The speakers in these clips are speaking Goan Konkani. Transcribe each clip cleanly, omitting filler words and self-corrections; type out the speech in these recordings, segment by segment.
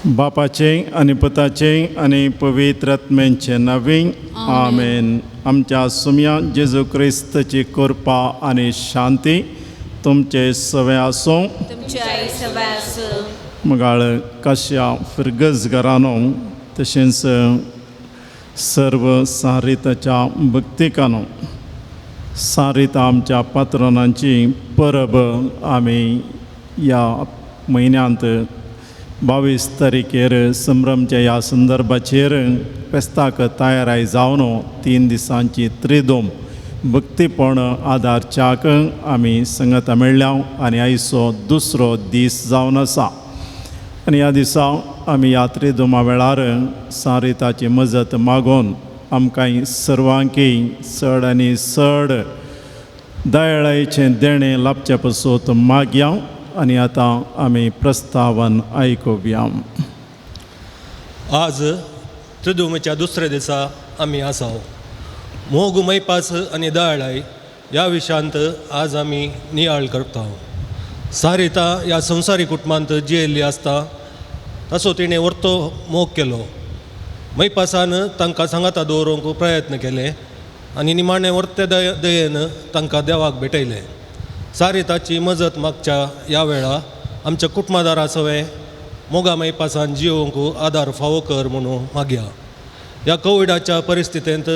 बापाचें आनी पुताचें आनी पवित्र आत्म्यांचें नांवी आमेन. आमच्या सुमया जेजू क्रिस्ताची कृपा आनी शांती तुमचे सवे आसूं. तुमच्या आई सवाय आसूं. मगाळ काश्या फिरगज घरानो तशेंच सर्व सारिताच्या भक्तिकानो सारिता आमच्या पात्रांची परब आमी ह्या म्हयन्यांत 22 तारखेर संभ्रमच्या ह्या संदर्भाचेर फेस्ताक तयाराय जावन 3 दिसांची त्रिदोम भक्तीपण आदारच्याक आमी संगता मेळ्ळ्या आनी आयचो दुसरो दीस जावन आसा. आनी ह्या दिसा आमी ह्या त्रिदोमा वेळार सारिताची मजत मागून आमकां सर्वांकी चड आनी चड दयाळायेचें देणें लाभचें पसून मागया. आनी आतां आमी प्रस्तावन आयकुया. आज त्रिदोमीच्या दुसऱ्या दिसा आमी आसा. मोग मैपास आनी दयाळाय ह्या विशयांत आज आमी नियाळ करता. सारिता ह्या संवसारी कुटुंबांत जियेल्ली आसता तसो तिणें वर्तो मोग केलो. मैपासान तांकां सांगाता दवरूंक प्रयत्न केले आनी निमाणें वर्ते दयेन तांकां देवाक भेटयलें. सारिताची मजत मागच्या ह्या वेळा आमच्या कुटुंबादारा सवें मोगा मैपासान जियोवंक आदार फावो कर म्हणून मागया. ह्या कोविडाच्या परिस्थितींत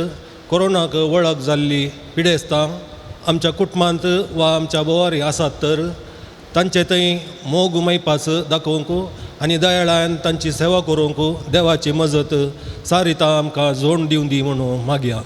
कोरोनाक वळख जाल्ली पिडेस्तां आमच्या कुटुंबांत वा आमच्या बोवारी आसात तर तांचे थंय मोग मैपास दाखोवंक आनी दयाळान तांची सेवा करूंक देवाची मजत सारिता आमकां जोड दिवं दी म्हणून मागया.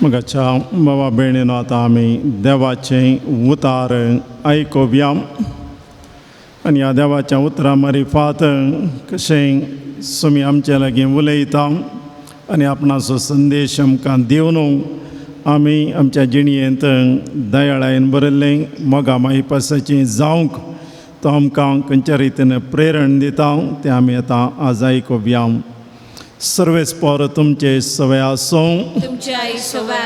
मगाच्या बाबा भयणीनो आतां आमी देवाचें उतार आयकुया. आनी ह्या देवाच्या उतरा मारिफात कशें सुमी आमचे लागीं उलयता आनी आपणाचो संदेश आमकां दिवन आमी आमच्या जिणयेंत दयाळायेन बरयल्लें मोगा मायपासाचें जावंक तो आमकां खंयच्या रितीन प्रेरण दिता तें आमी आतां आज आयकुया. सर्वेस्पर तुमचे सवे आसूं.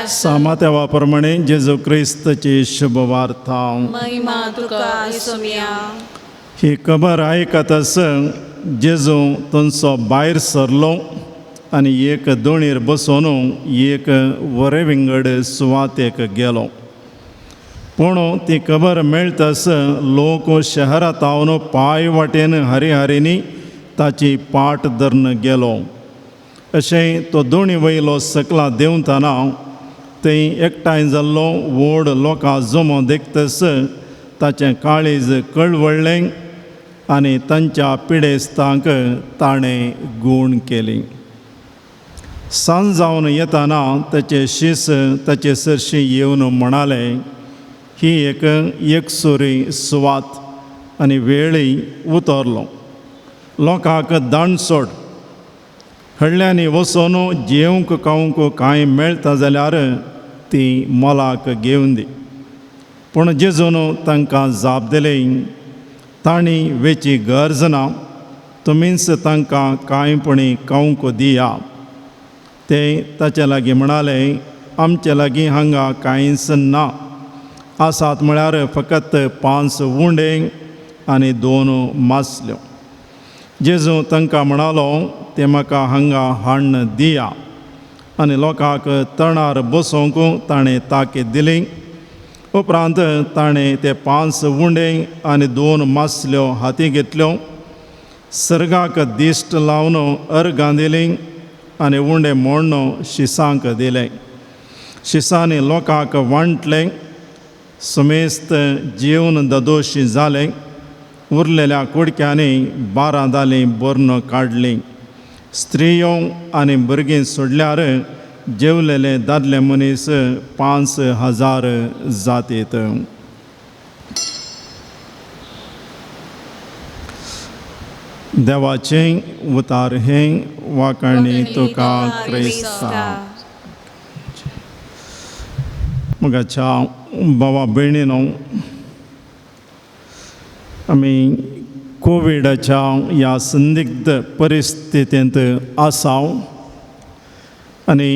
सामात्या प्रमाणे जेजू क्रिस्ताची शुभवार्ता. ही खबर आयकतच जेजू थंयचो भायर सरलो आनी एक दोणीर बसून एक वरे विंगड सुवातेक गेलो. पूण ती खबर मेळटच लोक शहरांत हावन पांय वाटेन हरिहरींनी ताची पाट धरून गेलो. अशें तो दोणी वयलो सकला देंवतना थंय एकठांय जाल्लो व्हड लोकां जमो देखतच ताचें काळीज कळवळ्ळें आनी तांच्या पिडेस्तांक ताणें गूण केली. सांज जावन येताना ताचे शीस ताचे सरशी येवन म्हणाले, ही एक एकसुरी सुवात आनी वेळय उतरलो. लोकांक दाणसोड हळ्ळ्यांनी वचून जेवंक खावंक कांय मेळटा जाल्यार ती मोलाक घेवन दी. पूण जेजून तांकां जाप दिली, तांणी वेची गरज ना, तुमीच तांकां कांय पणी खावंक दिया. ते ताचे लागीं म्हणाले, आमचे लागीं हांगा कांयच ना, आसात म्हळ्यार फकत 5 उंडे आनी 2 मासल्यो. जेजू तांकां म्हणालो, ते म्हाका हांगा हाडून दिया. आनी लोकांक तणार बसोवंक ताणें ताकीद दिली. उपरांत ताणें ते 5 उंडे आनी 2 मासल्यो हाती घेतल्यो, सर्गाक दिश्ट लावन अर्गां दिली आनी उंडे मोडून शिसांक दिले. शिसांनी लोकांक वांटलें. समेस्त जेवन ददोशी जालें. उरलेल्या कुडक्यांनी 12 दालीं भरून काडलीं. स्त्रियो आनी भुरगीं सोडल्यार जेवलेले दादले मनीस 5000 जातीत. देवाचें उतार हें वाखाणी तुका क्रिस्ता. मगाच्या भावा भयणीनो, आमी कोविडाच्या ह्या संदिग्ध परिस्थितींत आसा आनी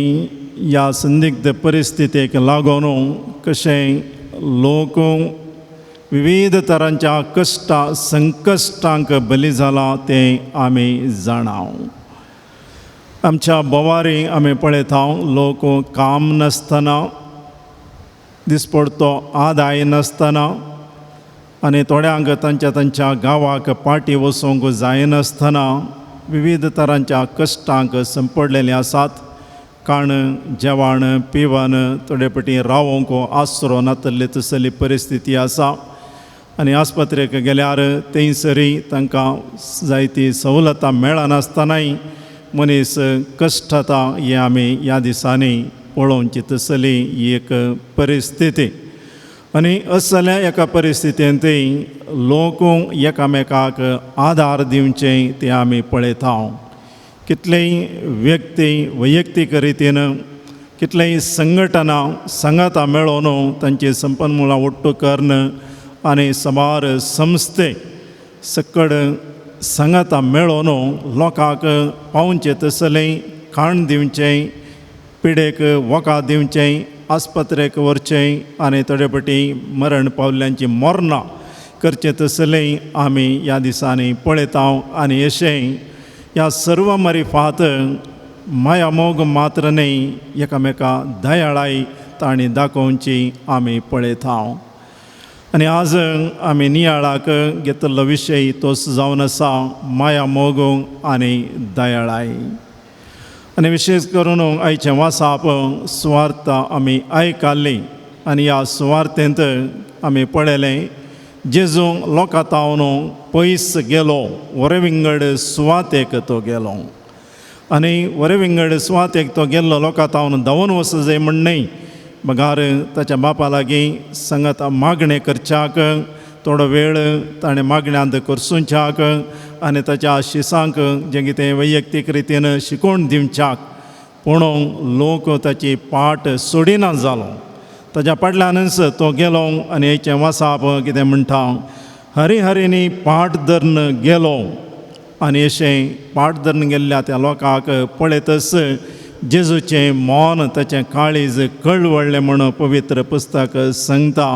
ह्या संदिग्ध परिस्थितीक लागून कशें लोक विविध तरांच्या कश्टा संकश्टांक बली जाला तें आमी जाणा. आमच्या बोवारी आमी पळयता लोक काम नासतना, दिसपडतो आदाय नासतना आनी थोड्यांक तांच्या तांच्या गांवाक पाटी वचूंक जायनासतना विविध तरांच्या कश्टांक संपडलेले आसात. काण जेवण पिवन थोडे पटी रावोंक आसरो नातल्ली तसली परिस्थिती आसा आनी आस्पत्रेक गेल्यार थंयसरय तांकां जायती सवलतां मेळनासतनाय मनीस कश्टता हें आमी ह्या दिसांनी पळोवची तसली एक परिस्थिती. आनी असल्या एका परिस्थितींतय लोक एकामेकाक आदार दिवचे ते आमी पळयता. कितलेय व्यक्ती वैयक्तीक रितीन, कितलेय संघटना सांगाता मेळोवन तांची संपन्मुळां ஒட்டு करून आनी साबार संस्थे सकड सांगाता मेळोवन लोकांक पावचें तसलें खाण दिवचें, पिडेक वखद दिवचें, आस्पत्रेक व्हरचें आनी थोडे पटी मरण पावल्ल्यांची मरणां करचें तसलें आमी ह्या दिसांनी पळयता. आनी अशें ह्या सर्व मरिफात माया मोग मात्र न्हय, एकामेका दयाळाय तांणी दाखोवची आमी पळयता. आनी आज आमी नियाळाक घेतिल्लो विशय तोच जावन आसा माया मोग आनी दयाळाय. आनी विशेश करून आयचें वासाप सुवार्थ आमी आयकल्ली आनी ह्या सुवार्थेंत आमी पळयलें जेजू लोकां तावन पयस गेलो, वरे विंगड सुवातेक तो गेलो आनी वरे विंगड सुवातेक तो गेल्लो लोकां तावन धांवून वच जाय म्हण न्हय, बगार ताच्या बापा लागीं सांगात मागणें करच्याक थोडो वेळ ताणें मागण्यांत करसुच्याक आनी ताच्या शिसांक जें कितें वैयक्तीक रितीन शिकोवन दिवच्याक. पूण लोक ताची पाट सोडिना जालो. ताच्या फाटल्यानच तो गेलो आनी हेचें वासाप कितें म्हणटा, हरी हरीनी पाट धरून गेलो. आनी अशें पाट धरून गेल्ल्या त्या लोकांक पळयतच जेजूचें मन ताचें काळीज कळवळ्ळें म्हूण पवित्र पुस्तक सांगता.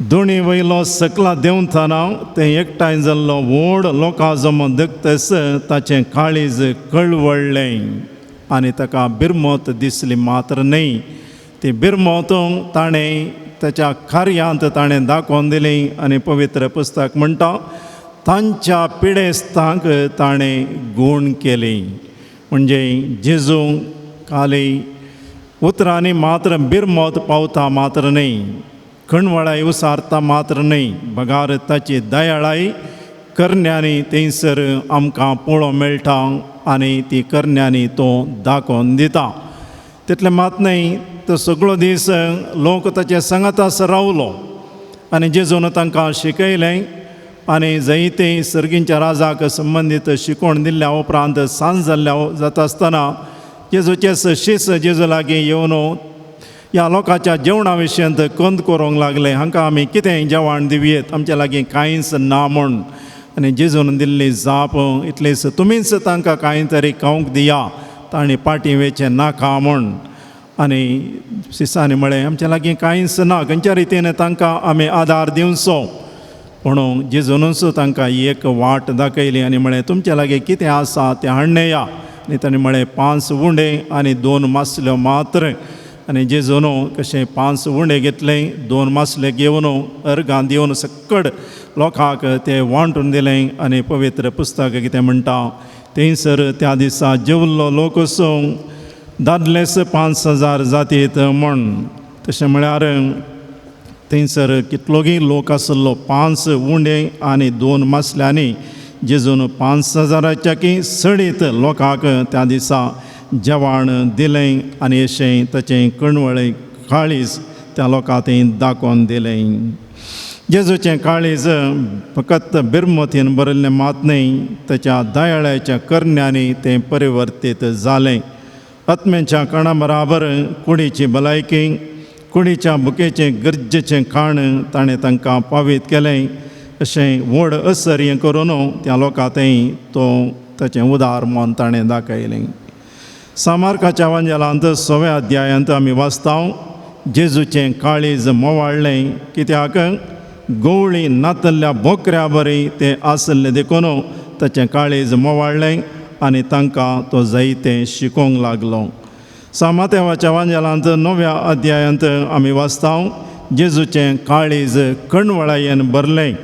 दोणी वयलो सकला देंवतना तें एकठांय जाल्लो व्हड लोकां जमो दगतस ताचें काळीज कळवळ्ळें आनी ताका बिरमत दिसली मात्र न्हय, ती बिरमत ताणें ताच्या कार्यांत ताणें दाखोवन दिली. आनी पवित्र पुस्तक म्हणटा तांच्या पिडेस्तांक ताणें गूण केली. म्हणजे जेजू खाली उतरांनी मात्र बिरमत पावता मात्र न्हय, कणवळाय उसारता मात्र न्हय, बगार ताची दयाळाय करण्यांनी थंयसर आमकां पळोवंक मेळटा आनी ती करण्यांनी तो दाखोवन दिता. तितलें मात न्हय, तो सगळो दीस लोक ताचे सांगातास रावलो आनी जेजून तांकां शिकयलें आनी जायते सर्गींच्या राजाक संबंदीत शिकवण दिल्ल्या उपरांत सांज जाल्ल्या जाता आसतना जेजूचे शीस जेजू लागीं येवन ह्या लोकांच्या जेवणा विशयांत कंद करूंक लागले, हांकां आमी कितें जेवण दिवयेत, आमच्या लागीं कांयच ना म्हूण. आनी जेजून दिल्ली जाप इतलीच, तुमीच तांकां कांय तरी खावंक दिया, तांणी पाटी वेचें नाका म्हूण. आनी शिसांनी म्हळें आमच्या लागीं कांयच ना, खंयच्या रितीन तांकां आमी आदार दिवचो. पूण जेजूनच तांकां एक वाट दाखयली आनी म्हळें तुमच्या लागीं कितें आसा तें हाडणेया. आनी ताणें म्हळें 5 उंडे आनी 2 मासल्यो मात्र. आनी जेजून कशें 5 उंडे घेतले, 2 मासले घेवन अर्गां दिवन सकड लोकांक ते वांटून दिलें. आनी पवित्र पुस्तक कितें म्हणटा, थंयसर त्या दिसा जेवल्लो लोक दादलेच 5000 जातीत म्हूण. तशें म्हळ्यार थंयसर कितलोगी लोक आसलो 5 उंडे आनी 2 मासल्यांनी जेजून 5000 की सडीत लोकांक त्या दिसा जेवण दिलें आनी अशें ताचें कणवळे काळीज त्या लोकांक थंय दाखोवन दिलें. जेजूचें काळीज फकत बिरमतीन बरयल्लें मात न्हय, ताच्या दयाळाच्या करण्यांनी तें परिवर्तीत जालें. आत्म्याच्या कणा बराबर कुडीची भलायकी, कुडीच्या भुकेचें गरजेचें खाण ताणें तांकां पावीत केलें. अशें व्हड असर्य करून त्या लोकां थंय तो ताचें उदार मन ताणें दाखयलें. सामार्काच्या वांजेलांत 6व्या अध्यायांत आमी वाचता, जेजूचें काळीज मोवाळ्ळें कित्याक गवळी नातल्ल्या बोकऱ्या बरी तें आसलें देखून ताचें काळीज मोवाळ्ळें आनी तांकां तो जायतें शिकोवंक लागलो. सामातेवाच्या वांजेलांत 9व्या अध्यायांत आमी वाचता, जेजूचें काळीज कणवळायेन भरलें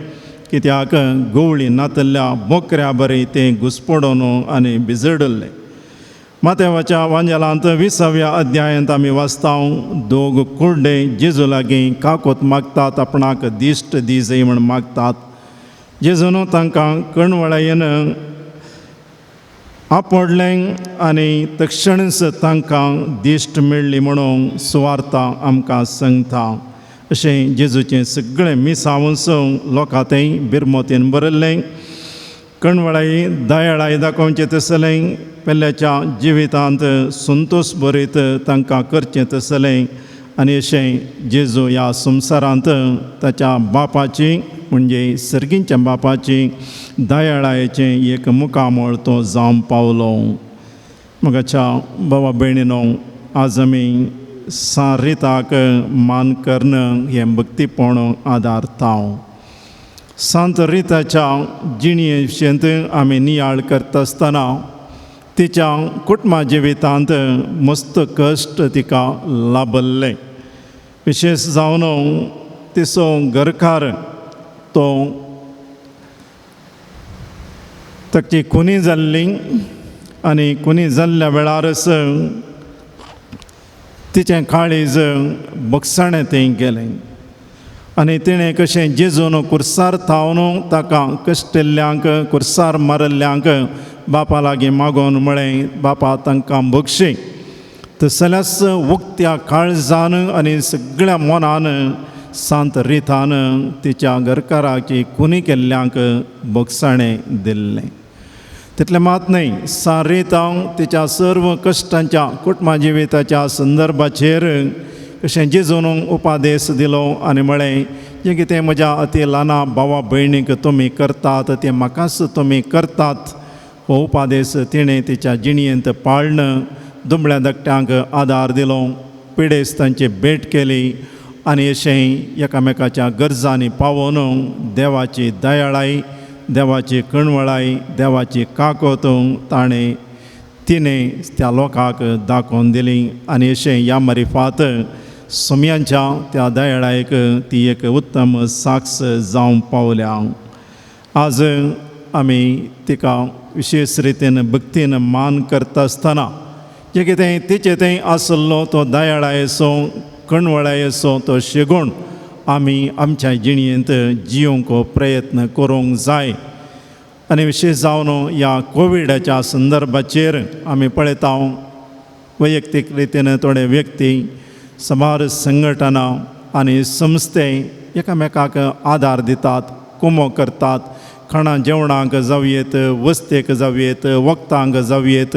कित्याक गवळी नातल्ल्या बोकऱ्या बरी तें घुसपडोन आनी भिजडल्लें. मातेवाच्या वांजेलांत 20व्या अध्यायांत आमी वाचता, दोग कुड्डे जेजू लागीं काकोत मागतात, आपणाक दिश्ट दी जाय म्हण मागतात. जेजून तांकां कणवळायेन आपडलें आनी तक्षणच तांकां दिश्ट मेळ्ळी म्हणून सुवार्ता आमकां सांगता. अशें जेजूचें सगळें मिसांवस लोकां थंय बिरमोतीन बरयल्लें. कणवळाई दयाळाय दाखोवचें तसलें, पेल्याच्या जिवितांत संतोश बरीत तांकां करचें तसलें आनी अशें जेजू ह्या संवसारांत ताच्या बापाची म्हणजे सर्गींच्या बापाची दयाळायेचें एक मुखामळ तो जावंक पावलो. म्हज्या बाबा भयणीनो, आज आमी सांत रिताक मान कर्ण हें भक्तीपण आदारता. सांत रिताच्या जिणे विशयंत आमी नियाळ करता आसतना तिच्या कुटुंबा जिवितांत मस्त कश्ट तिका लाभल्ले. विशेश जावन तिचो घरकार तो ताची खुनी जाल्ली आनी खुनी जाल्ल्या वेळारच तिचें काळीज बगसाणें थंय गेलें आनी तिणें कशें जेजून कुर्सार थावन ताका कश्टिल्ल्यांक कुर्सार मारिल्ल्यांक बापा लागीं मागोवन म्हळें, बापा तांकां बक्षी. तसल्याच उक्त्या काळजान आनी सगळ्या मनान सांत रितान तिच्या घरकाराची खुनी केल्ल्यांक बगसाणें दिल्लें. तितलें मात न्हय, सांत रिता तिच्या सर्व कश्टांच्या कुटुंबा जिविताच्या संदर्भाचेर कशें जेजून उपादेश दिलो आनी म्हळें, जें कितें म्हज्या अती ल्हाना भावा भयणीक तुमी करतात तें म्हाकाच तुमी करतात. हो उपादेश तिणें तिच्या जिणयेंत पाळ्ळें. दुबळ्या धाकट्यांक आदार दिलो, पिडेस्तांची भेट केली आनी अशें एकामेकाच्या गरजांनी पावोवन देवाची दयाळाय, देवाची कणवळाय, देवाची काकोत ताणें तिणें त्या लोकांक दाखोवन दिली आनी अशें ह्या मरिफात सोम्यांच्या त्या दयाळायक ती एक उत्तम साक्ष जावंक पावल्या. आज आमी तिका विशेश रितीन भक्तीन मान करता आसतना जें कितें तिचें थंय आसलो तो दयाळायेचो कणवळायेचो तो शेगूण आमी आमच्या जिणयेंत जियोंक प्रयत्न करूंक जाय. आनी विशेश जावन ह्या कोविडाच्या संदर्भाचेर आमी पळयता, वैयक्तीक रितीन थोडे व्यक्ती, साबार संघटना आनी संस्थे एकामेकाक आदार दितात, कुमो करतात. खाणां जेवणाक जावयेत, वस्तेक जावयेत, वखदांक जावयेत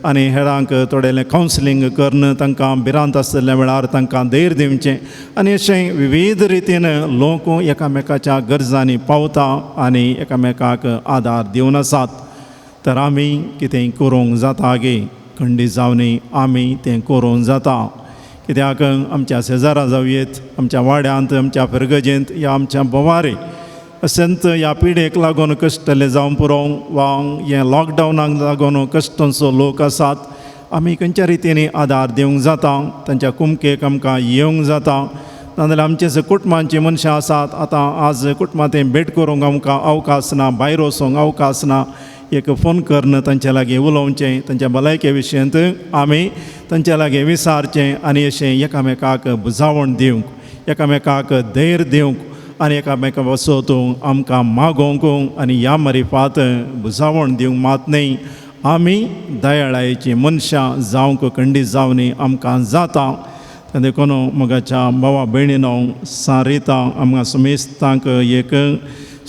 आनी हेरांक थोडेलें कावन्सिलींग करून तांकां भिरांत आशिल्ल्या वेळार तांकां धैर्य दिवचें आनी अशें विविध रितीन लोक एकामेकाच्या गरजांनी पावता आनी एकामेकाक आदार दिवन आसात. तर आमी कितें करूंक जाता गे, खंडीत जावनी आमी तें करूंक जाता. कित्याक आमच्या शेजारा जावयेत, आमच्या वाड्यांत, आमच्या फिरगजेंत या आमच्या भोवारे अशेंच ह्या पिडेक लागून कश्टले जावं पुरो वा हें लॉकडावनाक लागून कश्टांचो लोक आसात. आमी खंयच्या रितीन आदार दिवंक जाता, तांच्या कुमकेक आमकां येवंक जाता. नाजाल्यार आमचे कुटुंबांची मनशां आसात, आतां आज कुटुंबां भेट करूंक आमकां अवकाश ना, भायर वचूंक अवकाश ना. एक फोन करून तांच्या लागीं उलोवचें, तांच्या भलायके विशयांत आमी तांच्या लागीं विचारचें आनी अशें एकामेकाक बुजावण दिवंक. एकामेकाक धैर्य दिवंक आनी एकामेका पासत आमकां मागोवंक आनी ह्या मारिफात बुजावण दिवंक मात न्हय आमी दयाळायेची मनशां जावंक खंडीत जावनी आमकां जाता. देखून मोगाच्या भावा भयणीनो सारिता आमकां समेस्तांक एक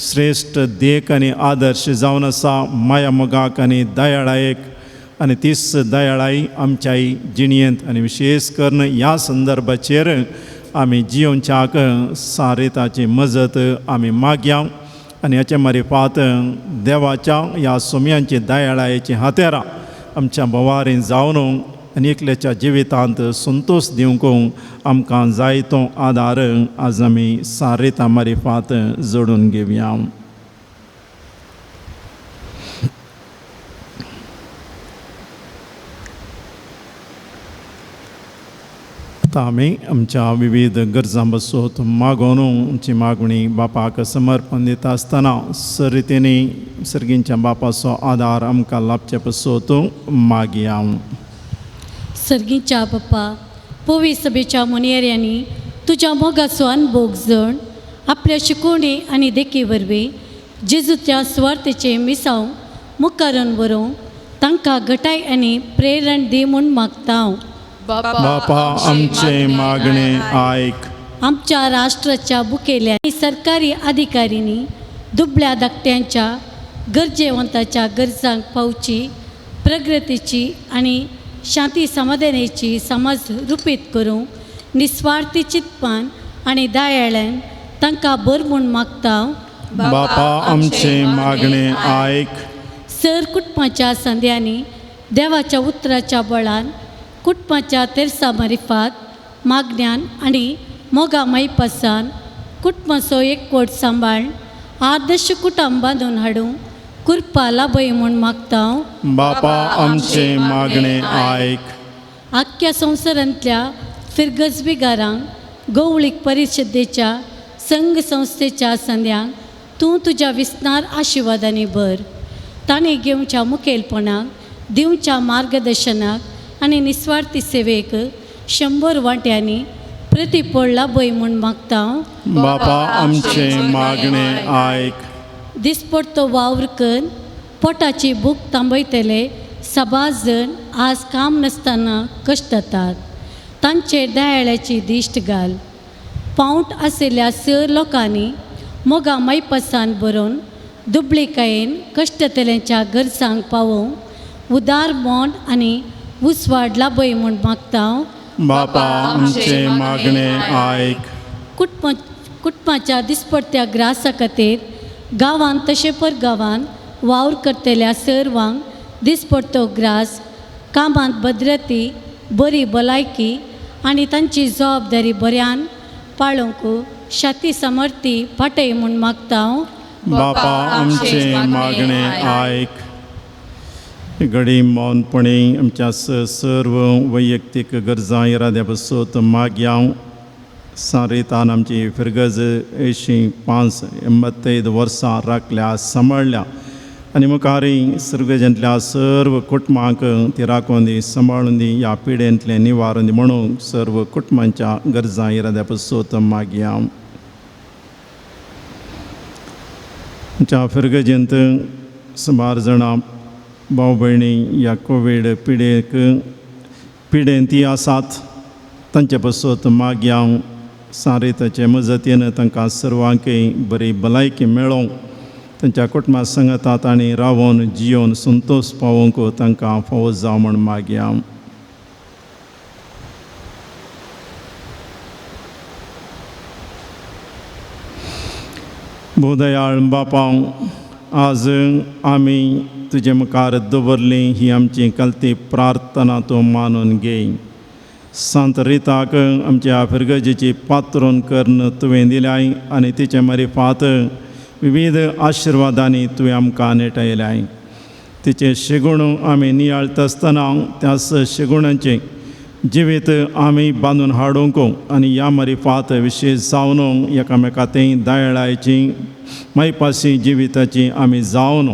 श्रेश्ठ देख आनी आदर्श जावन आसा माया मोगाक आनी दयाळायेक आनी तीच दयाळाय आमच्याय जिणयेंत आनी विशेश करून ह्या संदर्भाचेर आमी जियोवच्याक सारिताची मजत आमी मागया आनी हाचे मारिफात देवाच्या ह्या सोम्यांची दयाळायेची हातेरां आमच्या भोवारी जावन आनी एकल्याच्या जिवितांत संतोश दिवंक आमकां जाय तो आदार आज आमी सारिता मारिफात जोडून घेवया. आतां आमी आमच्या विविध गरजां बसोत मागोवन आमची मागणी बापाक समर्पण दिता आसतना सरितेनी सर्गींच्या बापाचो आदार आमकां लाभचे पसोत मागया. सर्गीच्या बाप्पा पवी सभेच्या मुनियऱ्यांनी तुज्या मोगाचो अनभोग जण आपल्या शिकोवणी आनी देखी वरवीं जेजूच्या सुवार्थेचें मिसांव मुखारून बरोवंक तांकां घटाय आनी प्रेरण दी म्हूण मागता हांव. बापा आमचें मागणें आयक. आमच्या राष्ट्राच्या मुखेल्या सरकारी अधिकाऱ्यांनी दुबळ्या धाकट्यांच्या गरजेवंताच्या गरजांक पावची प्रगतीची आनी शांती समाधानाची समाज रुपीत करूंक निस्वार्थी चिंतपान आनी दयाळ्यान तांकां बर म्हूण मागता. बापा आमचें मागणें आयक. सर कुटुंबाच्या संद्यांनी देवाच्या उतराच्या बळान कुटुंबाच्या तेरसा मारिफात मागण्यान आनी मोगा मायपासान कुटुंबाचो एकवट सांबाळ आदर्श कुटुंब बांदून हाडूंक कृपा लाभय म्हूण मागता. बापा आमचें मागणें आयक. आख्ख्या संवसारांतल्या फिरगजबीगारांक गवळीक परिशदेच्या संघ संस्थेच्या संद्यांक तूं तुज्या विस्नार आशिर्वादांनी भर. ताणें घेवच्या मुखेलपणाक दिवच्या मार्गदर्शनाक आनी निस्वार्थी सेवेक 100 वांट्यांनी प्रतिफळ लाभय म्हूण मागता. बापा आमचें मागणें आयक. दिसपडतो वावर कर पोटाची भूक तांबयतले सबाज जण आज काम नासतना कश्टतात तांचेर दयाळ्याची दिश्ट घाल. पावंट आशिल्ल्या सर लोकांनी मोगा मायपासान बरोवन दुबळीकायेन कश्टतल्यांच्या गरजांक पावोवंक उदार मन आनी उजवाड लाभय म्हूण मागता. बापा आमचें मागणें आयक. कुटुंबाच्या दिसपडत्या ग्रासा खातीर गांवांत तशें पर गांवांत वावर करतल्या सर्वांक दिसपडतो ग्रास कामांत भद्रती बरी भलायकी आनी तांची जबाबदारी बऱ्यान पाळोवंक शाती समर्थी फाटय म्हूण मागता. बापा आमचें मागणें आयक. घडी मौनपणी आमच्या सर्व वैयक्तीक गरजां इराद्या पसत मागया. सारितान आमची फिरगज 85 85 वर्सां राखल्या सांबाळ्ळ्या आनी मुखारी सर्गजांतल्या सर्व कुटुंबांक ती राखून दी सांबाळून दी ह्या पिडेंतलें निवारून दी म्हणून सर्व कुटुंबांच्या गरजां इराद्या पसत मागया. आमच्या फिरगजेंत सुमार जाणां भाव भयणी ह्या कोवीड पिडेंत ती आसात तांचे पसत मागया. सारिताचे मजतीन तांकां सर्वांकय बरी भलायकी मेळोवंक तांच्या कुटुंबा संगता तांणी रावोन जियोन संतोश पावोवंक तांकां फावो जावं म्हूण मागया. भोवदयाळ बापा आज आमी तुजे मुखार दवरली ही आमची कलती प्रार्थना तूं मानून घे. सांत रिताक आमच्या फिरगजेची पात्रोन करून तुवें दिल्याय आनी तिचे मारिफात विविध आशिर्वादांनी तुवें आमकां नेटायल्याय. तिचे शेगुण आमी नियाळता आसतना त्याच शेगुणांचें जिवीत आमी बांदून हाडूंक आनी ह्या मारिफात विशेश जावन एकामेका तें दयाळायची मायपासी जिविताची आमी जावन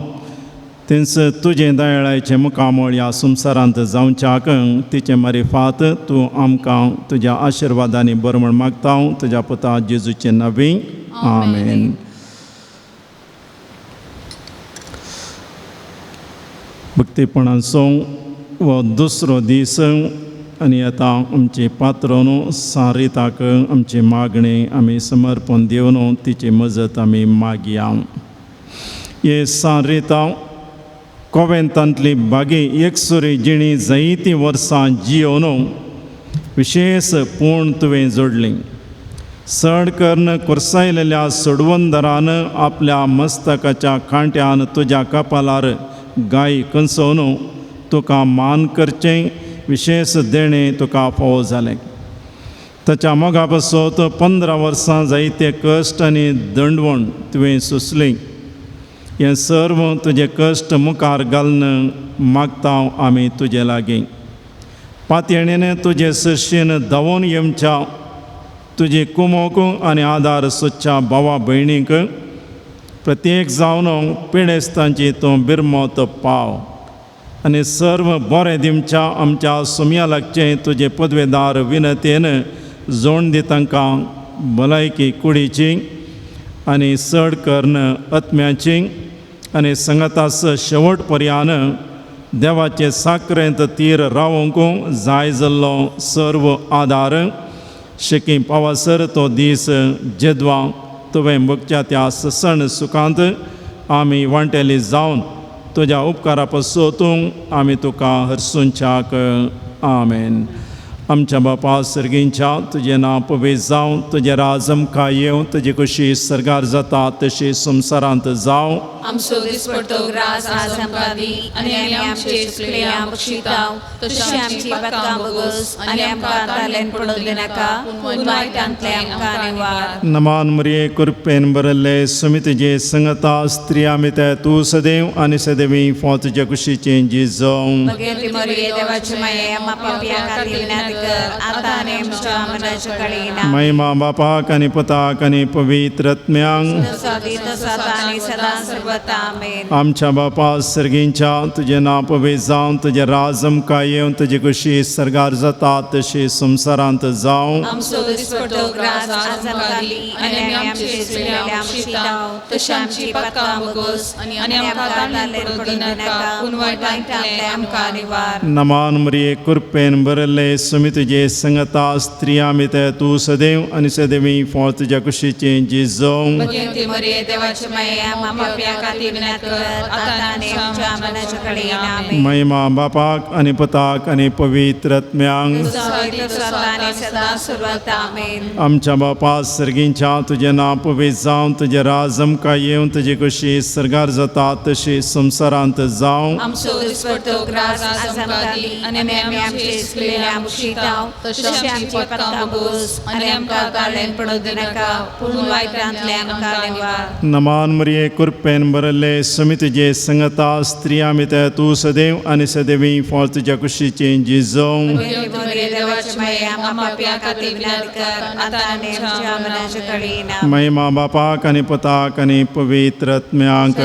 तेंच तुजें दयाळाचें मुखामळ ह्या संवसारांत जावच्याक तिचें मारिफात तूं आमकां तुज्या आशिर्वादांनी बरें म्हण मागता तुज्या पुता जेजूचें नांवी आमेन. भक्तीपणाचो हो दुसरो दीस आनी आतां आमची पात्रोन सारिताक आमची मागणी आमी समर्पण दिवन तिची मजत आमी मागया. हे सारिता कोवेंतांतली बागी एकसुरी जिणी जायतीं वर्सां जियोन विशेश पूण तुवें जोडली. चड करून कोर्सायलेल्या सोडवंदरान आपल्या मस्तकाच्या कांट्यान तुज्या कपालार गाय कंसोवन तुका मान करचें विशेश देणें तुका फावो जालें. ताच्या मोगा पासत 15 वर्सां जायते कश्ट आनी दंडवण तुवें सोंसली. हें सर्व तुजे कश्ट मुखार घालून मागता आमी तुजे लागीं. पातयेणेन तुजे सरशीन धांवून येवच्या तुजी कुमोक आनी आदार सोदच्या भावा भयणींक प्रत्येक जावन पिडेस्तांची तूं बिरमत पाव आनी सर्व बरें दिवच्या आमच्या सुमया लागचें तुजे पदवेदार विनतेन जोड दी तांकां भलायकी कुडीची आनी चड करून आत्म्याची आनी संगतास शेवट पर्यान देवाचे साकरेंत तीर रावंक जाय जाल्लो सर्व आदार शेकी पावासर तो दीस जेदवा तुवें भोगच्या त्या सण सुखांत आमी वांटेली जावन तुज्या उपकारा पासून आमी तुका हरसूंच्याक आमेन. आमच्या बापा सर्गींच्या तुजें नांव पवित्र जावं, तुजें राज आमकां येवं, तुजी कशी सर्गार जाता तशी संवसारांत जावं. आमचो दिसपडतो ग्रास आज आमकां दी आनी आमी आमचे चुकलें बक्षिताव तशी आमची पातकां बगस आनी आमकां तालेन पडूंक दिनाका पूण वायटांतलें आमकां निवार. नमान मरिये कृपेन भरिल्ले सुमी तुजे संगता स्त्रिया मिता तूं सदैव आनी सदैवी फाव तुज्या कुशीचें जिजांव. भगवती मरिये देवाची माये आम्हा पापयां खातीर विनंती कर आतां आनी आमच्या मरणाच्या घडयेक. महिमा बापाक आनी पुताक आनी पवित्र आत्म्यांक आनी सदां सर्वता आमेन. आमच्या बापा सर्गींच्या तुजें नांव पवित्र जावं, तुजें राज आमकां येवं, तुजी कशी सर्गार जाता तशी संवसारांत जावं. आमचो दिसपडतो ग्रास आज आमकां दी आनी आमी आमचे चुकलें बक्षिताव तशी आमची पातकां बगस आनी आमकां ताणें पडूंक दिनाका पूण वायटांतलें आमकां निवार. नमान मरिये कृपेन भरिल्ले सुमी तुजे संगता स्त्रिया मिता तूं सदैव आनी सदैवी फाव तुज्या कुशीचें जिजांव. भगवती मरिये देवाची माये आम्हा पापयां खातीर विनंती कर आतां आनी आमच्या मरणाच्या घडयेक. आमेन. महिमा बापाक आनी पुताक आनी पवित्र आत्म्यांक सदां सर्वता आमेन. आमच्या बापा सर्गींच्या तुजें नांव पवित्र जावं, तुजें राज आमकां येवं, तुजी कशी सर्गार जाता तशी संवसारांत जावं. आमचो दिसपडतो ग्रास आज आमकां दी आनी आमी आमचे चुकलें बक्षिताव तशी आमची पातकां बगस आनी आमकां ताळेन पडूंक दिनाका पूण वायटांतलें आमकां निवार. नमान मरिये कृपेन भरिल्ले सुमी तुजे संगता स्त्रिया मिता तूं सदैव आनी सदैवी फाव तुज्या कुशीचें जिजांव. भगवती मरिये देवाची माये आम्हा पापयां खातीर विनंती कर आतां आनी आमच्या मरणाच्या घडयेक. महिमा बापाक आनी पुताक आनी पवित्र आत्म्यांक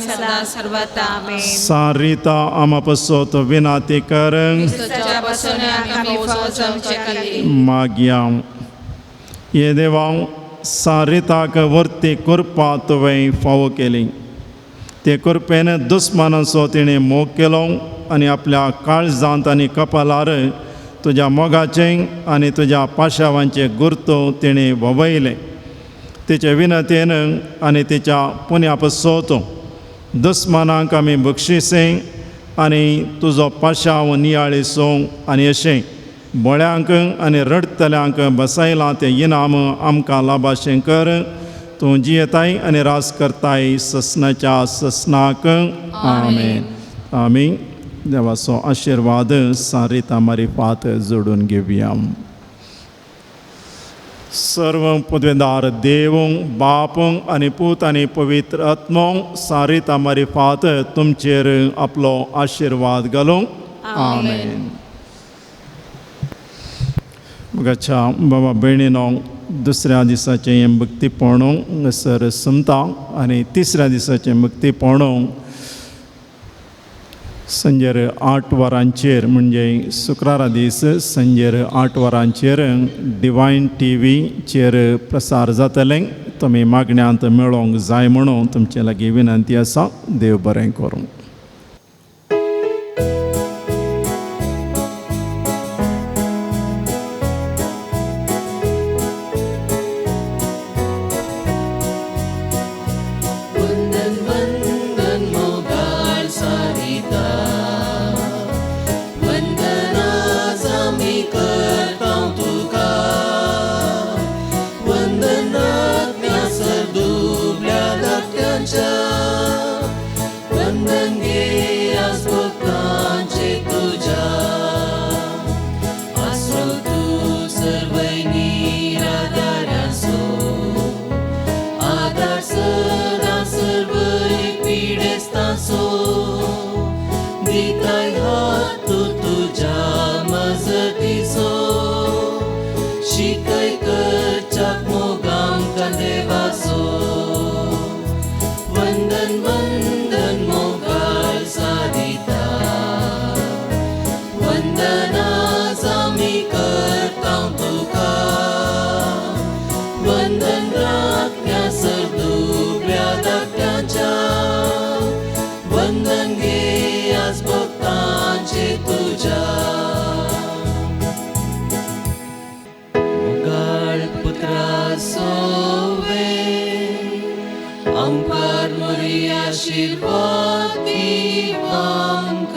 सदां सर्वता आमेन. सारिता आमा पसोत विनाती कर मागया. हे देवा सारिताक वर्ती कृपा तुवें फावो केली. ते कृपेन दुस्मानाचो तिणें मोग केलो आनी आपल्या काळजांत आनी कपालार तुज्या मोगाचें आनी तुज्या पाशावांचें गुर्तो तिणें ववयलें. तिचे विनतेन आनी तिच्या पुण्या पसोत दुस्मानांक आमी बक्षिसें आनी तुजो पाशाव नियाळीसो आनी अशें बोळ्यांक आनी रडटल्यांक बसयलां तें इनाम आमकां लाभाशें कर. तूं जियेताय आनी रास करताय ससनाच्या ससनाक आमेन. आमी देवाचो आशिर्वाद सारिता मारिफात जोडून घेवया. सर्व पदवेदार देव बाप आनी पूत आनी पवित्र आत्मो सारिता मारिफात तुमचेर आपलो आशिर्वाद घालूं. आमेन. मुगाच्या बाबा भयणीनो दुसऱ्या दिसाचें हें भक्तीपण सर सोमता आनी तिसऱ्या दिसाचें भक्तीपण संजेर 8 वरांचेर म्हणजे शुक्रारा दीस संजेर 8 वरांचेर डिवायन टी व्हीचेर प्रसार जातलें. तुमी मागण्यांत मेळोंक जाय म्हणून तुमचे लागीं विनंती आसा. देव बरें करूं. आशीर्वाद दी आमकां.